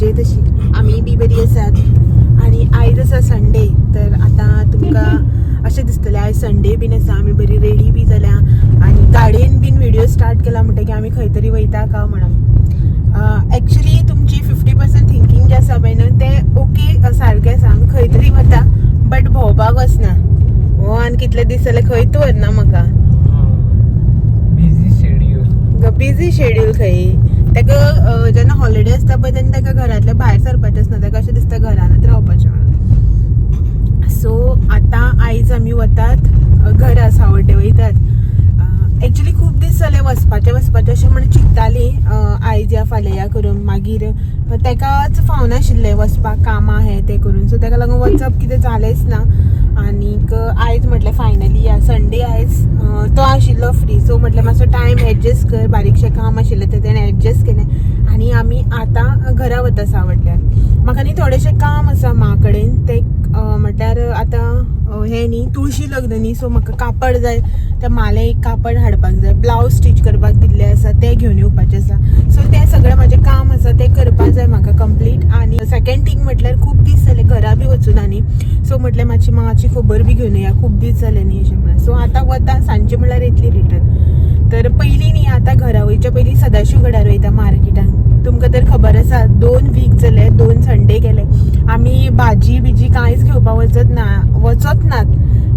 मजेत अशी. आमी बी बरी आसात आनी आयज आसा संडे. तर आतां तुमकां अशें दिसतलें आयज संडे बीन आसा, आमी बरी रेडी बी जाल्या आनी गाडयेन बीन व्हिडियो स्टार्ट केला म्हणटकीर आमी खंय तरी वयता का म्हणून. एक्चुली तुमची 50% थिंकींग जें आसा पळय न्हू तें ओके सारकें आसा. आमी खंय तरी वता बट भोंवपाक वचना. हो आनी कितले दीस जाले खंयच व्हरना म्हाका. Busy schedule. बिझी शेड्यूल खंय. ताका जेन्ना हॉलिडे आसता पळय तेन्ना ताका घरांतल्या भायर सरपाचें आसना, ताका अशें दिसता घरानूच रावपाचें म्हणून. सो आतां आयज आमी वतात घरा, सावड्डे वयतात. एक्चुली खूब दीस जाले वचपाचें वचपाचें अशें म्हणून चिंत्ताली, आयज या फाल्यां या करून. मागीर ताकाच फावनाशिल्लें वचपाक, कामां हें तें करून. सो ताका लागून वचप कितें जालेंच ना. आनीक आयज म्हटलें फायनली या संडे आयज तो आशिल्लो फ्री. सो म्हटलें मातसो टायम एडजस्ट कर, बारीकशें काम आशिल्लें तें तेणें एडजस्ट केलें आनी आमी आतां घरा वता सावड्ड्यार. म्हाका न्ही थोडेशें काम आसा मा कडेन तें, म्हटल्यार आतां हें न्ही तुळशी लग्न न्ही, सो म्हाका कापड जाय, त्या माले एक कापड हाडपाक जाय, ब्लावज स्टिच करपाक दिल्लें आसा तें घेवन येवपाचें आसा. सो तें सगळें म्हाजें काम आसा तें करपाक जाय म्हाका कंप्लीट. आनी सेकंड थींग म्हटल्यार खूब दीस जाले घरा बी वचूना न्ही, सो म्हटलें मातशी माची खबर बी घेवन येया, खूब दीस जाले न्ही अशें म्हणून. सो आतां वता, सांजचे म्हणल्यार येतली रिटर्न. तर पयलीं न्ही आतां घरा वयच्या पयलीं सदाशिव गडार वयता मार्केटान. तुमकां तर खबर आसा 2 वीक जाले, 2 संडे गेले आमी भाजी बिजी कांयच घेवपाक वचत ना, वचत नात.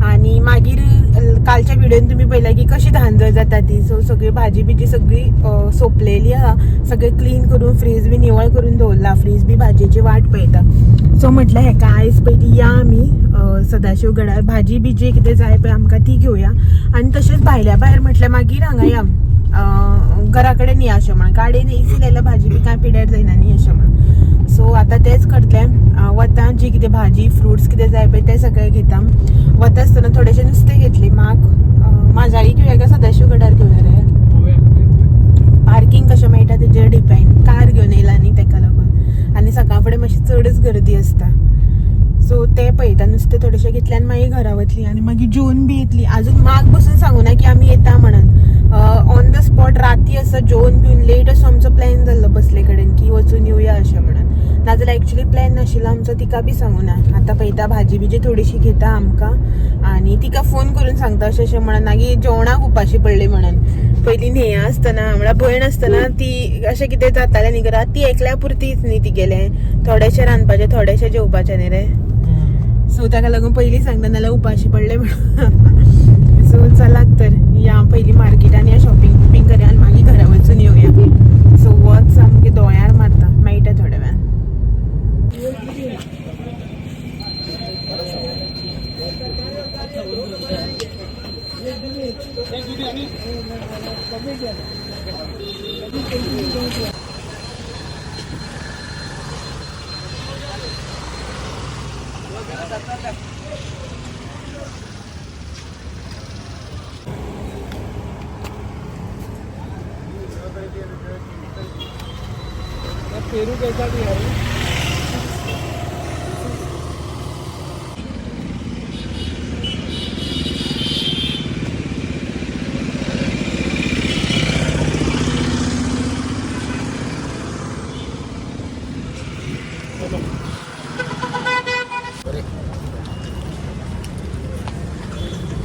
आनी मागीर कालच्या व्हिडियोन तुमी पळयला की कशी धांदळ जाता ती. सो सगळी भाजी बिजी सगळी सोंपलेली आहा, सगळें क्लीन करून फ्रीज बी निवळ करून दवरला, फ्रीज बी भाजयेची वाट पळयता. सो म्हटलें हेका आयज पयलीं या आमी सदाशिव गडार, भाजी बिजी कितें जाय पळय आमकां ती घेवया. आनी तशेंच भायल्या भायर म्हटलें मागीर हांगा या घरा कडेन या अशें म्हणून, गाडयेन एसी लायल्यार भाजी बी कांय पिड्यार जायना न्ही अशें म्हणून. सो आतां तेंच करतलें, वता जी कितें भाजी फ्रुट्स कितें जाय पळय तें सगळें घेता. वता आसतना थोडेशें नुस्तें घेतलें. म्हाक माजाळी घेवया काय सदाशिव गडार घेवया रे? पार्किंग कशें मेळटा तेजेर डिपेंड. कार घेवन येयला न्ही तेका लागून, आनी सकाळ फुडें मातशी चडच गर्दी आसता. सो तें पळयता, नुस्तें थोडेशें घेतलें आनी मागीर घरा वतली आनी मागीर जेवन बी येतली. आजून माग बसून सांगूना की आमी येता म्हणून. ऑन the spot राती असो जेवन बिवन लेट असो आमचो प्लॅन जाल्लो बसले कडेन की वचून येवया अशें म्हणून. नाजाल्यार एक्चुली प्लॅन नाशिल्लो आमचो, तिका बी सांगूना. आतां पळयता भाजी बिजी थोडीशी घेता आमकां आनी तिका फोन करून सांगता अशें अशें म्हणून, मागीर जेवणाक उपाशी पडली म्हणून. पयलीं न्हय आसतना म्हळ्यार भयण आसतना ती अशें कितें जातालें न्ही घरात, ती एकल्या पुरतीच न्ही तिगेलें, थोडेशें रांदपाचें थोडेशें जेवपाचें न्ही रे. सो ताका लागून पयलीं सांगता नाल्यार उपाशी पडले म्हणून. सो चलात तर या पयलीं मार्केटान या, शॉपिंग बिपिंग करया आनी मागीर घरा वचून येवया. सो वच सामकें दोळ्यार मारता, मेळटा थोड्या वेळान. पेरू कैसा भी है?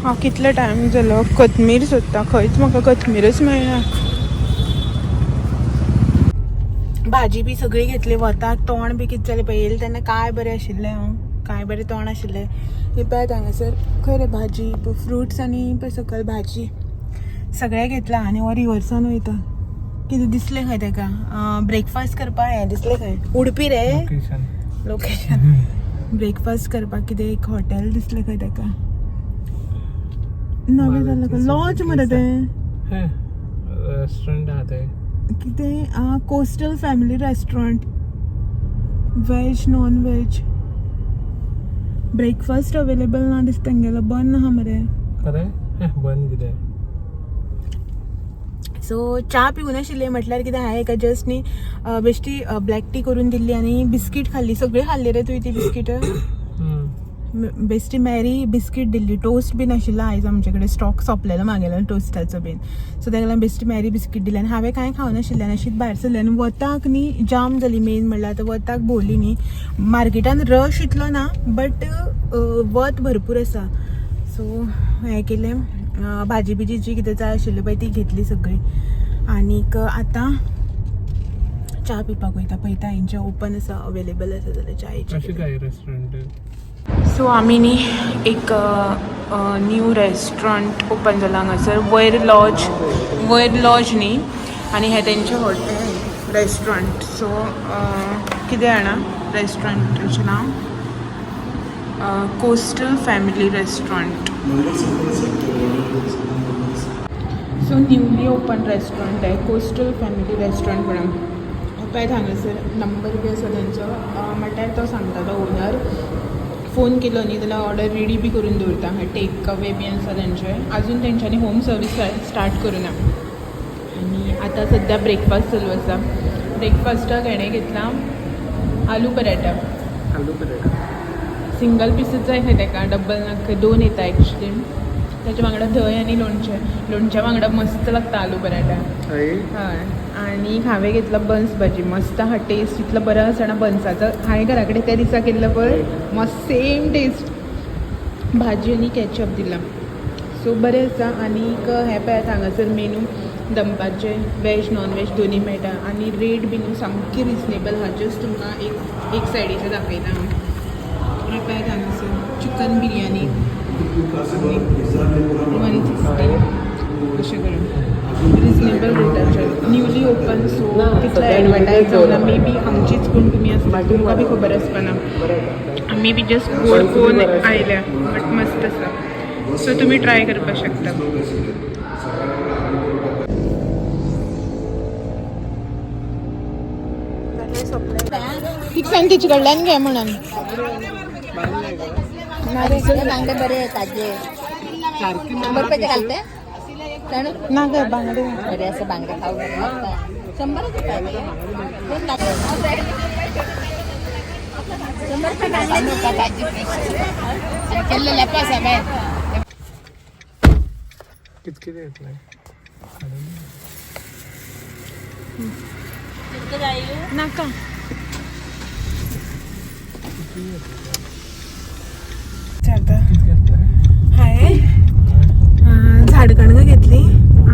हांव कितलो टायम जालो कोथमीर सोदता, खंयच म्हाका कोथमीरच मेळना. भाजी बी सगळी घेतली. वताक तोंड बी कितें जालें पळय, येयलें तेन्ना काय बरें आशिल्लें हांव, काय बरें तोंड आशिल्लें. हें पळयात हांगासर खंय रे भाजी, फ्रुट्स आनी पळय सकयल भाजी सगळें घेतलां. आनी हो रिवर्सान वयता. कितें दिसलें खंय ताका, ब्रेकफास्ट करपाक हें दिसलें खंय, उडपी रे लोकेशन. लोकेशन. ब्रेकफास्ट करपाक कितें एक हॉटेल दिसलें खंय ताका, नवें जालां खंय, लॉज मरे तें. रेस्टोरेंट आहा ते. कितें coastal family restaurant, veg non veg, breakfast available ना दिसता तेंगेलो, बंद आहा मरे. खरें बंद कितें? सो च्या पिवूं नाशिल्लें म्हटल्यार कितें, हांवें एका जस्ट न्ही बेश्टी ब्लॅक टी करून दिल्ली आनी बिस्कीट खाल्ली. सगळी खाल्ली रे तुवें ती बिस्कीट? बेस्टी मॅरी बिस्कीट दिल्ली, टोस्ट बीन आशिल्लो आयज आमचे कडेन स्टॉक सोंपलेलो मागेलो टोस्टाचो बीन. सो ताका लागून बेस्टी मॅरी बिस्कीट दिली आनी हांवें कांय खावनाशिल्लें आनी अशीच भायर सरलें आनी वताक न्ही जाम जाली. मेन म्हणल्यार आतां वताक भोंवली न्ही, मार्केटान रश इतलो ना बट वत भरपूर आसा. सो हें केलें, भाजी बिजी जी कितें जाय आशिल्ली पळय ती घेतली सगळी. आनीक आतां च्या पिवपाक वयता, पळयता हेंचे ओपन आसा, अवेलेबल आसा जाल्यार अशें च्यायेची. काय रेस्टॉरंट? सो आमी न्ही एक न्यू रेस्टॉरंट ओपन जाला हांगासर, वयर लॉज, वयर लॉज न्ही, आनी हें तेंचें हॉटेल रेस्टॉरंट. सो कितें जाणा रेस्टॉरंटाचें नांव coastal family restaurant. So newly open restaurant आहे कोस्टल फॅमिली रेस्टॉरंट म्हणून. पळयत हांगासर नंबर बी आसा तेंचो. म्हणल्यार तो सांगतालो ओनर, फोन केलो न्ही जाल्यार ऑर्डर रेडी बी करून दवरता. टेक अवे बी आसा तेंचे. अजून तेंच्यांनी होम सर्वीस स्टार्ट करूं ना. आनी आतां सद्या ब्रेकफास्ट चालू आसा. ब्रेकफास्टाक हेणें घेतला आलू पराठा. आलू पराठा. सिंगल पिसूच जाय खंय तेका, डब्बल नाका खंय. दोन येता एक्चुली. ताच्या वांगडा धंय आनी लोणचें. लोणच्या वांगडा मस्त लागता आलू पराठा. हय. हय. आनी हांवें घेतला बन्स भाजी. मस्त आहा, टेस्ट इतलो बरो आसा ना बन्साचो. हांवें घरा कडेन त्या दिसा केल्लो पळय, मस्त सेम टेस्ट. भाजी आनी कॅचप दिला. सो बरें आसा. आनीक हें पळयात हांगासर मेनू, दनपारचें वेज नॉन वेज दोनी मेळटा आनी रेट बीन सामकी रिजनेबल आहा. जस्ट तुमकां एक एक सायडीचें दाखयता हांव. हें पळयात हांगासर चिकन बिरयानी 160 अशें करून रिजनेबल रेटाचेर. न्यूली ओपन, सो तितलो एडवर्टायज जावना. मे बी आमचीच कोण तुमी आसता, तुमकां बी खबर आसपाना. आमी बी जस्ट गोड पळोवन आयल्या, बट मस्त आसा. सो तुमी ट्राय करपाक शकता. ठीक, सांग तिचे कडल्यान घे म्हणून. हे बांगडे बरे आहे, ताजे. 100 रुपयाचे घालते. ना काय बांगडे. बरे असं बांगडे खाऊ मस्त. 100 रुपये दोन लागले. 100 रुपये बांगडे ताजी फ्रेश केल्ले पास आहे. कितके घेतले? नाका. चालता. कितके घेतले? हांवें झाडकणगां घेतली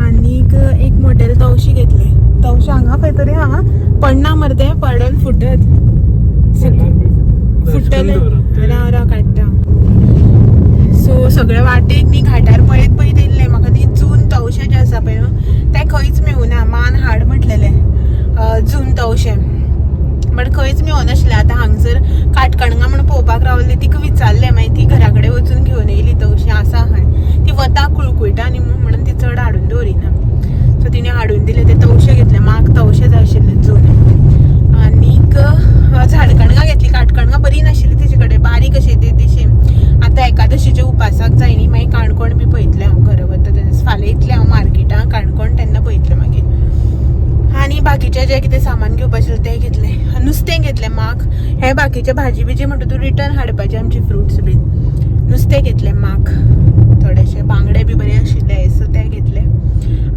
आनीक एक मोटेले तवशी घेतली. तवशे हांगा खंय तरी हांगा पडना मरे, ते पडून फुटत, फुट्टले. राव राव, काडटा. सो सगळे वाटेक न्ही घाटार पळयत पळयत येयल्ले. म्हाका न्ही जून तवशे जे आसा पळय न्हू, ते खंयच मेळुना. मान हाड म्हटलेले जून तवशे, बट खंयच मेळनाशिल्लें. आतां हांगसर काटकणगां म्हण पळोवपाक रावली, तिका विचारलें, मागीर ती घरा कडेन वचून घेवन येयली. तवशीं आसा खंय. ती वता कुळकुळटा न्ही म्हणून ती चड हाडून दवरिना. सो तिणें हाडून दिले ते तवशे घेतले. म्हाका तवशे जाय आशिल्ले जून. आनीक झाडकणगां घेतली. काटकणगां बरी नाशिल्ली तिचे कडेन, बारीक अशी ती. आतां एकादशीच्या उपासाक जाय न्ही, मागीर काणकोण बी पळयतलें हांव घरा वता तेन्ना. फाल्यां येतलें हांव मार्केटान काणकोण, तेन्ना पळयतलें मागीर. आनी बाकीचें जें कितें सामान घेवपाचें आशिल्लें तें घेतलें. नुस्तें घेतलें माक. हें बाकीचें भाजी बिजी म्हणटा तूं रिटर्न हाडपाचें आमची फ्रुट्स बीन. नुस्तें घेतलें माक थोडेशे, बांगडे बी बरे आशिल्ले, सो ते घेतले.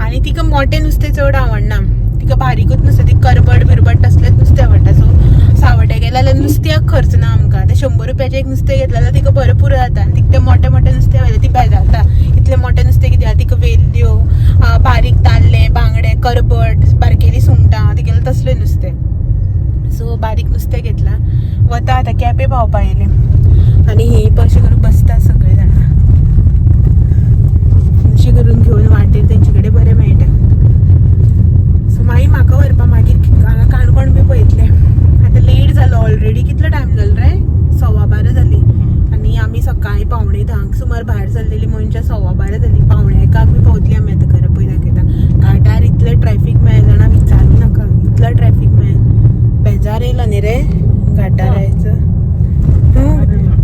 आनी तिका मोटें नुस्तें चड आवडना, तिका बारीकूच नुस्तें, ती करबट बिरबट तसलेंच नुस्तें आवडटा. सो सावड्डे गेले जाल्यार नुस्त्याक खर्च ना आमकां. ते 100 रुपयाचें एक नुस्तें घेतलें जाल्यार तिका बरें पुरो जाता. आनी तिका तें मोटें मोटें नुस्तें व्हेलें ती बेजारता, इतलें मोटें नुस्तें कित्याक. तिका वेल्ल्यो, बारीक ताल्ले, बांगडे, करबट, बारकेली सुंगटां, तिगेलें तसलें नुस्तें. सो बारीक नुस्तें घेतलां. वता आतां केपें पावपा येयलें आनी ही अशें करून बसता सगळे जाणां, अशें करून घेवन वाटेर तेंचे कडेन बरें मेळटा. सो मागीर म्हाका व्हरपा मागीर हांगा काणकोण बी पळयतलें. आतां लेट जालो ऑलरेडी. कितलो टायम जालो रे? 12:15 जाली आनी आमी सकाळीं 9:45 सुमार भायर सरलेली मनशां. 12:15 जाली, 12:45 बी पावतली आमी आतां घरा. पळय दाखयता, घाटार इतलें ट्रॅफीक मेळ्ळें जाणा, विचारूं नाका, इतलो ट्रॅफीक मेळ्ळें. बेजार येयलो न्ही रे घाटार यायचो?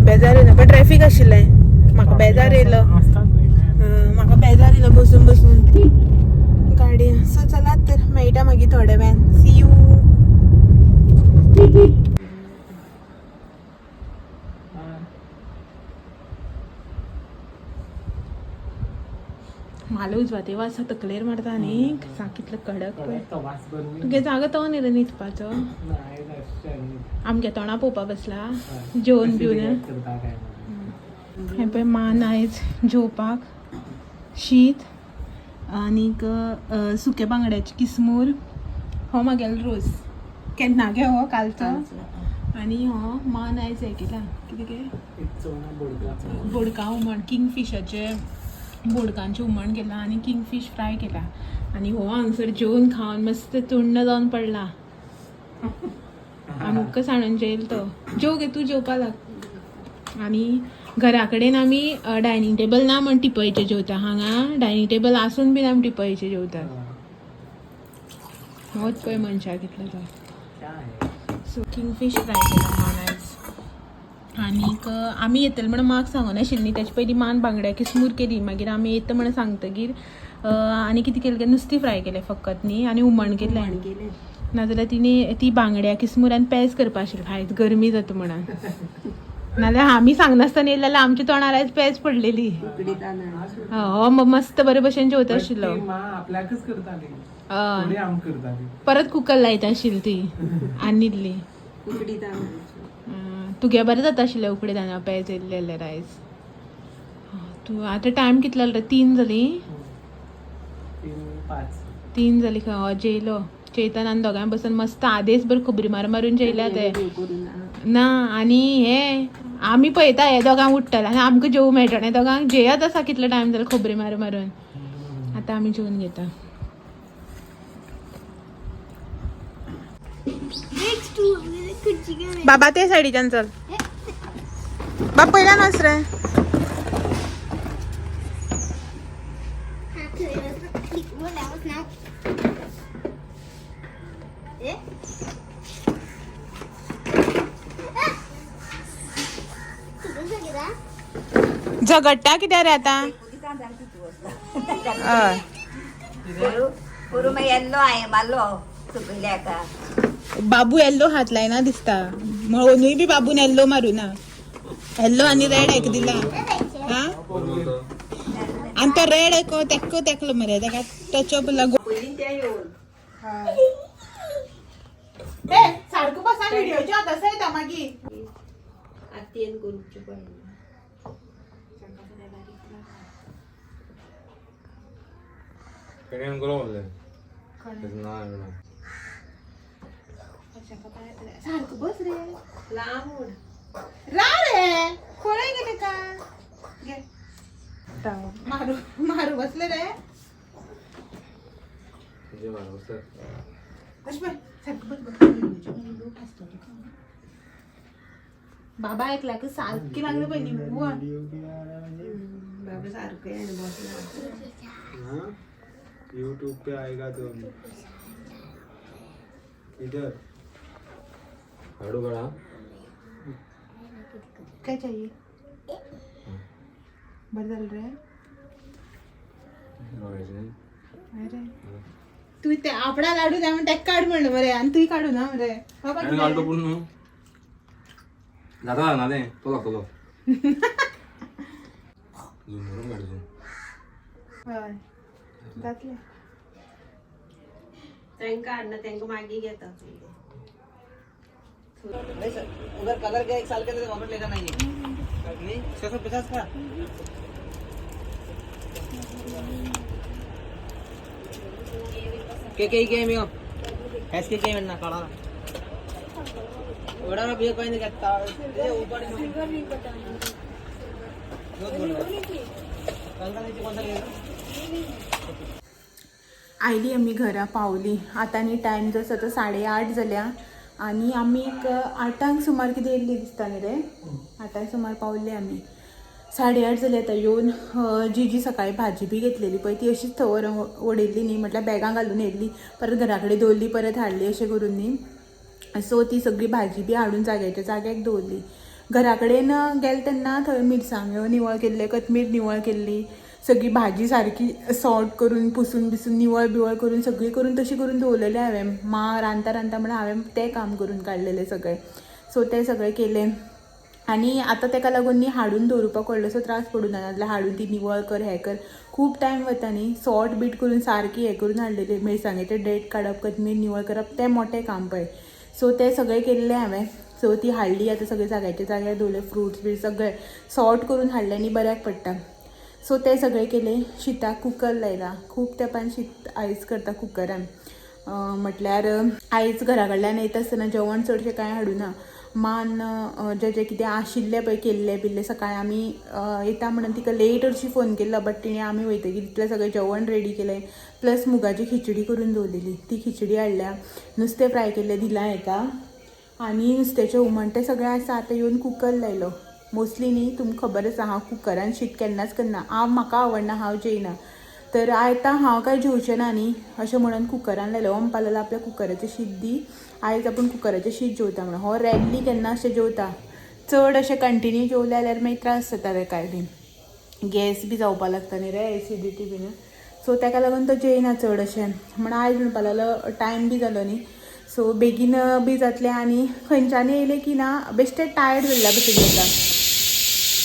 बेजार येयलो, पण ट्रॅफीक आशिल्लें. म्हाका बेजार येयलो. आसतात न्ही काय. म्हाका बेजार येयलो बसून बसून गाडी. सो चलात तर, मेळटा मागीर थोड्या वेळान. See you. म्हाल उजवाते वास तकलेर मारता न्ही, कितलो कडक पळय. तो वास बरोबर. तुगे जागो तो न्ही रे न्हिदपाचो. नाही अशें. आमगे तोंडा पळोवपा बसला जेवन बिवन. करता काय म्हणून. हें पळय, मान आयज जेवपाक शीत आनीक सुके बांगड्याची किसमूर. हो म्हागेलो रोस केन्ना गे हो कालचो. आनी हो मान आयज हें केला कितें गे? इचोणा बोडका. बोडका हुमण, किंगफिशाचे बोडकांचें हुमण केलां आनी किंगफीश फ्राय केला. आनी हो हांगसर जेवन खावन मस्त तुण्ण जावन पडला. आमकां सांडून जेयल तो. जेव गे तूं, जेवपा लाग. आनी घरा कडेन आमी डायनींग टेबल ना म्हण टिपयचे जेवता. हांगा डायनींग टेबल आसून बीन आमी टिपयचे जेवतात. होच पळय मनशा कितलो तो. काय. सो किंगफीश फ्राय केला मान आयज. आनीक आमी येतले म्हणून माक सांगून आशिल्ली न्ही, तेचे पयलीं मान बांगड्या किसमूर केली. मागीर आमी येता म्हणून सांगतगीर आनी कितें केलें गे? नुस्तें फ्राय केलें फकत न्ही आनी हुमण केलें. नाजाल्यार तिणें ती बांगड्या किसमूर आनी पेज करपा आशिल्ली. आयज गरमी जाता म्हणून. नाजाल्यार आमी सांगनासतना येयलें जाल्यार आमच्या तोंडार आयज पेज पडलेली. हो मस्त बरे भशेन जेवता आशिल्लो. ती मा आपल्याकच करताली. हय. थोडी आमकां करताली. परत कुकर लायता आशिल्ली ती आनी इल्ली. तुगे बरें जाता आशिल्लें उकडे तांदळा पेज येयल्लें जाल्यार आयज. तूं आतां टायम कितलो जालो? 3 जालीं. 3:05. 3 जालीं खंय. हो जेयलो चेतन आनी दोगांय बसून मस्त आदेस बरें खबरी मार मारून जेयल्या ते ना. आनी हे आमी पळयता हे दोगांक उठ्ठले आनी आमकां जेवूं मेळटलें. दोगांक जेयात आसा कितलो टायम जालो खबरी मार मारून. आतां आमी जेवन घेता. बाबा ते सायडीच्यान चल. बाब पयल्यान वच रे. झगडटा कित्याक रे आतां? हय. पुरू येल्लो हांवें मारलो सुकयल्या हाका. बाबू येल्लो हात लायना दिसता म्हणूनय बी बाबून येल्लो मारू ना. येल्लो आनी रेड एक दिला. हा, आनी तो रेड एको तेक्को तेकलो मरे तेका टचअप लागू. सारको बसा, व्हिडिओच्या तसो येता मागीर. आत्येन करूचे पडलें. कडेन करो म्हणलें तेजें नांव आयकना. सारको बस रे. लांब उड. रा रे, पळय गे तेका घे. मारू मारू बसले रे. तुजें मारू सर. अशें पळय, सारको बस बस. लोक हांसतले तुका. बाबा एकल्याक सारकी लागली पळय निव्वळ. बाबा सारकें आनी बसला. हाँ, यूट्यूब पे आएगा तो इधर हाडू बड़ा. काय चाहिए? बरं झालं रे. अरे तू ते आपणा लाडू जाय म्हण तेका काड म्हणलं मरे आनी तुय काडू ना मरे बाबा. आनी काडलो पूण न्हू जाता ना तें. तो लागतलो झूम करून काड, झूम. हय, जातलें. तांकां हाडना, तांकां मागीर घेता. नहीं सर, उधर कलर का एक साल के अंदर वापस लेना नहीं है. नहीं, 650 का. के के के में एस के के में ना काला वड़ा ना बियर पानी का ये ऊपर कौन सा नीचे कौन सा लेना? आयली आमी घरा पावली. आतां न्ही टायम जो आसा तो 8:30 जाल्या आनी आमी एक 8ांक सुमार कितें येयल्ली दिसता न्ही रे. 8ांक सुमार पावली आमी. 8:30 जाली आतां येवन. जी जी सकाळी भाजी बी घेतलेली पळय ती अशीच थंय उडयल्ली न्ही, म्हटल्यार बॅगां घालून येयल्ली, परत घरा कडेन दवरली, परत हाडली अशें करून न्ही. सो ती सगळी भाजी बी हाडून जाग्याच्या जाग्याक दवरली. घरा कडेन गेले तेन्ना थंय मिरसांग्यो निवळ केल्ले, कोथमीर निवळ केल्ली, सगळी भाजी सारकी सॉर्ट करून पुसून बिसून निवळ बिवळ करून सगळी करून तशी करून दवरलेलें हांवें. मा रांदता रांदता म्हणल्यार हांवें तें काम करून काडलेलें सगळें. सो तें सगळें केलें. आनी आतां तेका लागून न्ही हाडून दवरुपाक व्हडलोसो त्रास पडूना, नाजाल्यार हाडून ती निवळ कर हें कर खूब टायम वता न्ही. सॉर्ट बीट करून सारकी हें करून हाडलेली, मिरसांगेचे डेट काडप, कोथमीर निवळ करप तें मोटें काम पळय. सो तें सगळें केल्लें हांवें. सो ती हाडली आतां सगळें जाग्याच्या जाग्यार दवरलें, फ्रुट्स बी सगळें सॉर्ट करून हाडलें आनी बऱ्याक पडटा. सो तें सगळें केलें. शिताक कुकर लायला, खूब तेंपान शीत आयज करता कुकरान. म्हटल्यार आयज घरा कडल्यान येता आसतना जेवण चडशें कांय हाडुना, मान जें जें कितें आशिल्लें पळय केल्लें बिल्लें सकाळीं आमी येता म्हणून तिका लेट हरशीं फोन केल्लो, बट तिणें आमी वयतकीर तितलें सगळें जेवण रेडी केलें. प्लस मुगाची खिचडी करून दवरलेली, ती खिचडी हाडल्या, नुस्तें फ्राय केल्लें दिलां हेका आनी नुस्त्याचें हुमण तें सगळें आसा. आतां येवन कुकर लायलो. मोस्टली न्ही तुमकां खबर आसा हांव कुकरान शीत केन्नाच करना, हांव म्हाका आवडना, हांव जेयना. तर आतां हांव काय जेवचें ना न्ही अशें म्हणून कुकरान लायलो. हो म्हणपाक लागलो आपल्या कुकराचें शीत दी, आयज आपूण कुकराचें शीत जेवता म्हणून. हो रेरली केन्ना अशें जेवता, चड अशें कंटिन्यू जेवलें जाल्यार मागीर त्रास जाता तेकाय बी, गॅस बी जावपाक लागता न्ही रे, एसिडिटी बीन. सो तेका लागून तो जेयना चड अशें म्हण आयज म्हणपाक लागलो टायम बी जालो न्ही, सो बेगीन बी जातलें आनी खंयच्यान येयलें की ना बेश्टें टायर्ड जाल्ल्या भशेन जाता.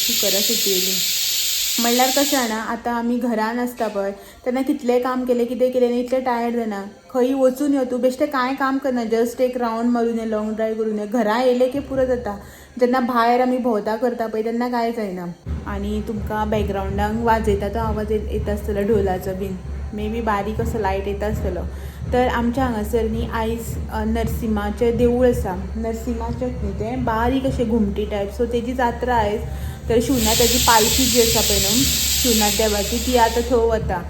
कुकरा सुटी येयली म्हणल्यार कशें जाणा, आतां आमी घरान आसता पळय तेन्ना कितलें काम केलें कितें केलें न्ही इतलें टायर्ड जायना. खंय वचून यो तूं बेश्टें कांय काम करना, जस्ट एक रावंड मारून यो, लॉंग ड्रायव करून यो, घरा येयलें की पुरो जाता. जेन्ना भायर आमी भोंवता करता पळय तेन्ना कांय जायना. आनी तुमकां बॅकग्रावंडाक वाजयता तो आवाज येता आसतलो ढोलाचो बीन, मे बी बारीक असो लायट येता आसतलो. तर आमच्या हांगासर न्ही आयज नरसिंहाचें देवूळ आसा, नरसिंहाचें न्ही तें बारीक अशें घुमटी टायप, सो तेजी जात्रा आयज. तर शिवनाथाची पालखी जी आसा पळय न्हू शिवनाथ देवाची, ती आतां थंय वता.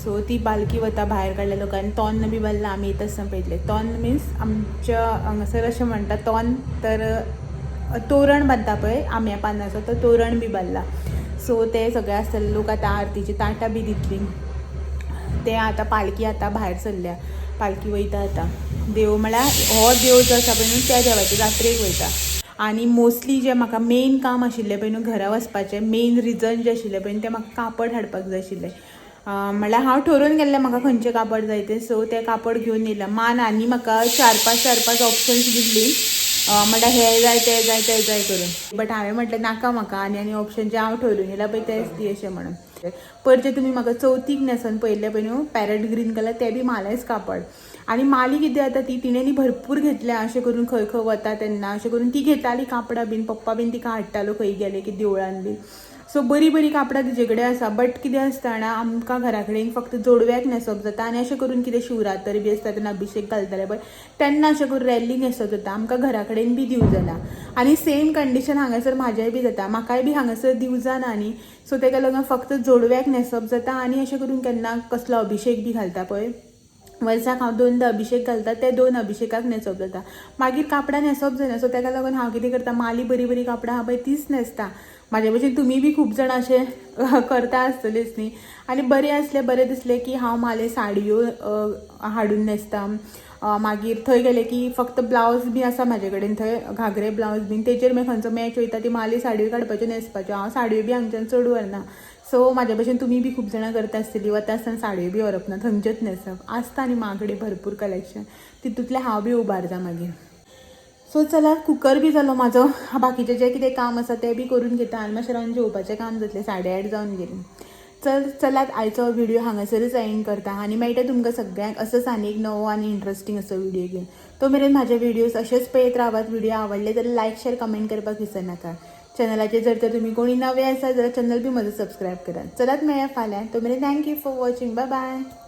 सो ती पालखी वता भायर काडल्या लोकांनी, तोन्न बी बांदलां आमी येता आसतना पळयतलें. तोन्न मिन्स आमच्या हांगासर अशें म्हणटा तोन्न, तर तोरण बांदता पळय आंब्या पानाचो, तो तोरण बी बांदला. सो ते सगळे आसतले लोक आतां आरतीची ताटां बी दितली. ते आतां पालखी आतां भायर सरल्या, पालखी वयता आतां. देव म्हळ्यार हो देव जो आसा पळय न्हू त्या देवाच्या जात्रेक वयता. आनी मोस्टली जें म्हाका मेन काम आशिल्लें पळय न्हू घरा वचपाचें मेन रिजन जें आशिल्लें पळय न्हू तें म्हाका कापड हाडपाक जाय आशिल्लें. म्हळ्यार हांव ठरोवन गेल्लें म्हाका खंयचें कापड जाय तें, सो तें कापड घेवन येयलां. मान आनी म्हाका चार पांच ऑप्शन्स दिल्ली, म्हळ्यार हें जाय तें जाय तें जाय करून, बट हांवें म्हटलें नाका म्हाका आनी आनी ऑप्शन जे हांव ठरोवन येयलां पळय तेंच दी अशें म्हणून. परचें तुमी म्हाका चवथीक न्हेसोन पळयल्लें पळय न्हू पॅरट ग्रीन कलर, तें बी मालेंच कापड. आनी माली कितें जाता ती तिणें न्ही भरपूर घेतल्या अशें करून खंय खंय वता तेन्ना अशें करून ती घेताली कापडां बीन, पप्पा बीन तिका हाडटालो खंय गेले की देवळान बीन. सो बरी बरी कापडां तिजे कडेन आसा, बट कितें आसता जाणा आमकां घरा कडेन फक्त जोडव्याक न्हेसप जाता आनी अशें करून कितें शिवरात्र बी आसता तेन्ना अभिशेक घालताले पळय तेन्ना अशें करून रॅली न्हेसप जाता, आमकां घरा कडेन बी दिवं जाना. आनी सेम कंडिशन हांगासर म्हाजेंय बी जाता, म्हाकाय बी हांगासर दिवं जाना न्ही, सो तेका लागून फक्त जोडव्याक न्हेसप जाता आनी अशें करून केन्ना कसलो अभिशेक बी घालता पळय वर्साक हांव 2 अभिशेक घालता, ते 2 अभिशेकाक न्हेसप जाता, मागीर कापडां न्हेसप जायना. सो तेका लागून हांव कितें करता, माली बरी बरी कापडां आहा पळय तीच न्हेसता. म्हाजे भशेन तुमी बी खूब जाणां अशें करता आसतलेच न्ही. आनी बरें आसलें बरें दिसलें की हांव माले साडयो हाडून न्हेसता. मागीर थंय गेलें की फक्त ब्लावज बी आसा म्हाजे कडेन, थंय घागरे ब्लावज बीन तेजेर मागीर खंयचो मॅच वयता ती माली साडयो काडपाच्यो न्हेसपाच्यो. हांव साडयो बी हांगच्यान चड व्हरना, सो म्हाजे भशेन तुमी बी खूब जाणां करता आसतली, वता आसतना साडयो बी व्हरप ना, थंयचेच न्हेसप आसता. आनी म्हाजे कडेन भरपूर कलेक्शन, तितूंतलें हांव बी उबारता मागीर. सो चला कुकर बी जालो म्हाजो, बाकीचें जें कितें काम आसा तें बी करून घेता आनी मातशें रावन जेवपाचें काम जातलें, 8:30 जावन गेलीं. चलात आयचो व्हिडिओ हांगासरच एंड करता आनी मेळटा तुमकां सगळ्यांक असोच आनी एक नवो आनी इंट्रस्टींग असो व्हिडिओ घेवन. तो मेरेन म्हाजे व्हिडियोज अशेच पळयत रावात. व्हिडिओ आवडले जाल्यार लायक शेर कमेंट करपाक विसरनाका. चॅनलाचेर जर तर तुमी कोणी नवे आसा जाल्यार चॅनल बी म्हजो सबस्क्रायब करात. चलात मेळया फाल्यां, तो मेरेन thank you for watching, bye bye.